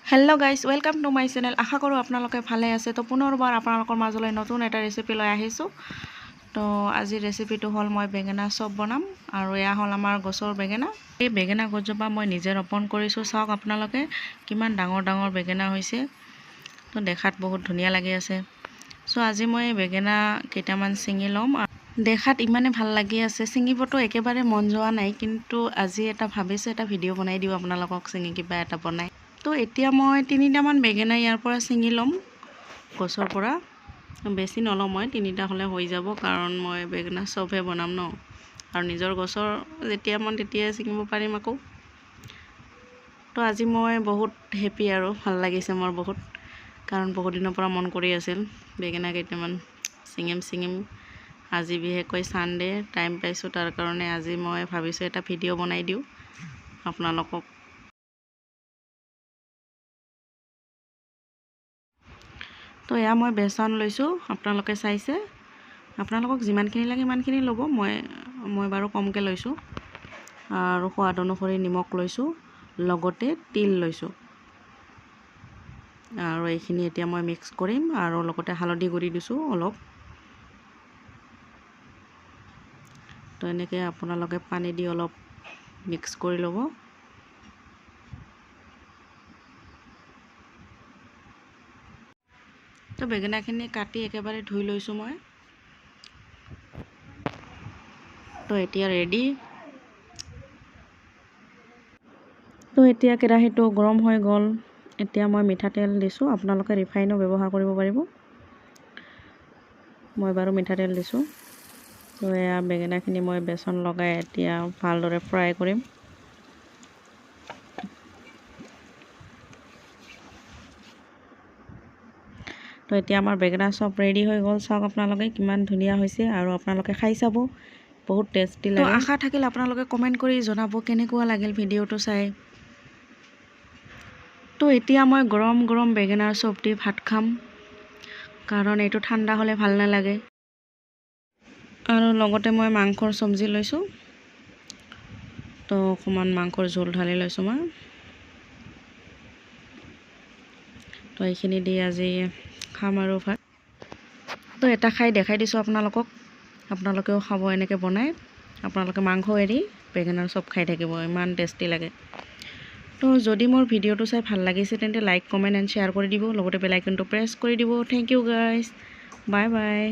Hello guys, welcome to my channel. আশা কৰোঁ আপোনালোকে ভালে আছে। তো পুনৰবাৰ আপোনালোকৰ মাজলৈ নতুন এটা ৰেচিপি লৈ আহিছোঁ। তো আজিৰ ৰেচিপিটো হ'ল মই বেঙেনা চপ বনাম আৰু এয়া হ'ল আমাৰ গছৰ বেঙেনা। এই বেঙেনা গছজোপা মই নিজে ৰোপণ কৰিছোঁ। চাওক আপোনালোকে কিমান ডাঙৰ ডাঙৰ বেঙেনা হৈছে। তো দেখাত বহুত ধুনীয়া লাগি আছে। চ' আজি মই বেঙেনা কেইটামান ছিঙি ল'ম। দেখাত ইমানে ভাল লাগি আছে, ছিঙিবতো একেবাৰে মন যোৱা নাই, কিন্তু আজি এটা ভাবিছোঁ এটা ভিডিঅ' বনাই দিওঁ আপোনালোকক ছিঙি কিবা এটা বনাই। তো এতিয়া মই তিনিটামান বেঙেনা ইয়াৰ পৰা ছিঙি ল'ম গছৰ পৰা। বেছি নলওঁ মই, তিনিটা হ'লে হৈ যাব, কাৰণ মই বেঙেনা চপহে বনাম ন, আৰু নিজৰ গছৰ যেতিয়া মন তেতিয়াই ছিঙিব পাৰিম আকৌ। তো আজি মই বহুত হেপী আৰু ভাল লাগিছে মোৰ বহুত, কাৰণ বহুত দিনৰ পৰা মন কৰি আছিল বেঙেনা কেইটামান ছিঙিম ছিঙিম। আজি বিশেষকৈ ছানডে টাইম পাইছোঁ, তাৰ কাৰণে আজি মই ভাবিছোঁ এটা ভিডিঅ' বনাই দিওঁ আপোনালোকক। তো এয়া মই বেচন লৈছোঁ, আপোনালোকে চাইছে। আপোনালোকক যিমানখিনি লাগে সিমানখিনি ল'ব, মই বাৰু কমকৈ লৈছোঁ। আৰু সোৱাদ অনুসৰি নিমখ লৈছোঁ, লগতে তিল লৈছোঁ। আৰু এইখিনি এতিয়া মই মিক্স কৰিম আৰু লগতে হালধি গুড়ি দিছোঁ অলপ। তো এনেকৈ আপোনালোকে পানী দি অলপ মিক্স কৰি ল'ব। তো বেঙেনাখিনি কাটি একেবাৰে ধুই লৈছোঁ মই। তো এতিয়া ৰেডি। তো এতিয়া কেৰাহীটো গৰম হৈ গ'ল। এতিয়া মই মিঠাতেল দিছোঁ, আপোনালোকে ৰিফাইনো ব্যৱহাৰ কৰিব পাৰিব। মই বাৰু মিঠাতেল দিছোঁ। তো এয়া বেঙেনাখিনি মই বেচন লগাই এতিয়া ভালদৰে ফ্ৰাই কৰিম। তো এতিয়া আমাৰ বেঙেনা চপ ৰেডি হৈ গ'ল। চাওক আপোনালোকে কিমান ধুনীয়া হৈছে আৰু আপোনালোকে খাই চাব, বহুত টেষ্টি লাগে। আশা থাকিল আপোনালোকে কমেণ্ট কৰি জনাব কেনেকুৱা লাগিল ভিডিঅ'টো চাই। তো এতিয়া মই গৰম গৰম বেঙেনাৰ চপ দি ভাত খাম, কাৰণ এইটো ঠাণ্ডা হ'লে ভাল নালাগে। আৰু লগতে মই মাংসৰ চব্জি লৈছোঁ। তো অকণমান মাংসৰ জোল ঢালি লৈছোঁ মই। তো এইখিনি দি আজি খাম আৰু ভাত। তো এটা খাই দেখাই দিছোঁ আপোনালোকক, আপোনালোকেও খাব এনেকৈ বনাই। আপোনালোকে মাংস এৰি বেঙেনাৰ চপ খাই থাকিব, ইমান টেষ্টি লাগে। তো যদি মোৰ ভিডিঅ'টো চাই ভাল লাগিছে তেন্তে লাইক, কমেণ্ট এণ্ড শ্বেয়াৰ কৰি দিব, লগতে বেল আইকনটো প্ৰেছ কৰি দিব। Thank you guys, bye bye.